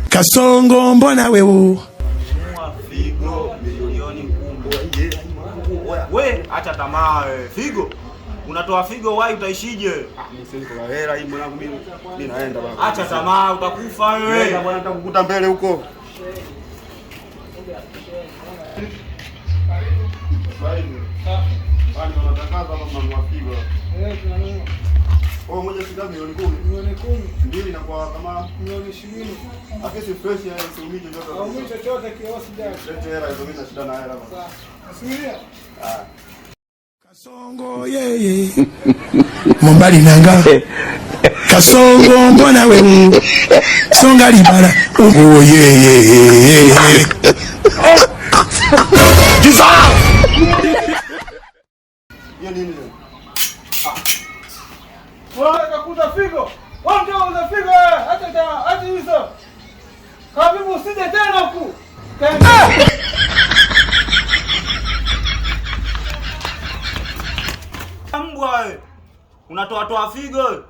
Kasongo mbona wewe? Figo milioni 10. We, acha tamaa wewe. Figo. Unatoa figo wai utaishije? Ah, mimi siwezi kwa hela hii mwanangu mimi. Mimi naenda baba. Acha tamaa utakufa wewe. Nenda bwana, nitakukuta mbele huko. Oh, moja shilingi milioni 10. Milioni 10. Mbili inakuwa kama milioni 20. Akisi fresh ya siumii chochote. Haumii chochote kiosi jaji. Lete hela hizo, mimi na shida na hela baba. Sawa. Nasubiria. Ah. Kasongo yeye. Mombali nanga. Kasongo mbona wewe? Songa libala. Oh yeye. Hiyo nini leo? Wewe kakuta figo. Wewe ndio una figo wewe. Acha ta, acha hizo. Karibu usije tena huku. Tena. Mbwa wewe. Unatoa toa figo.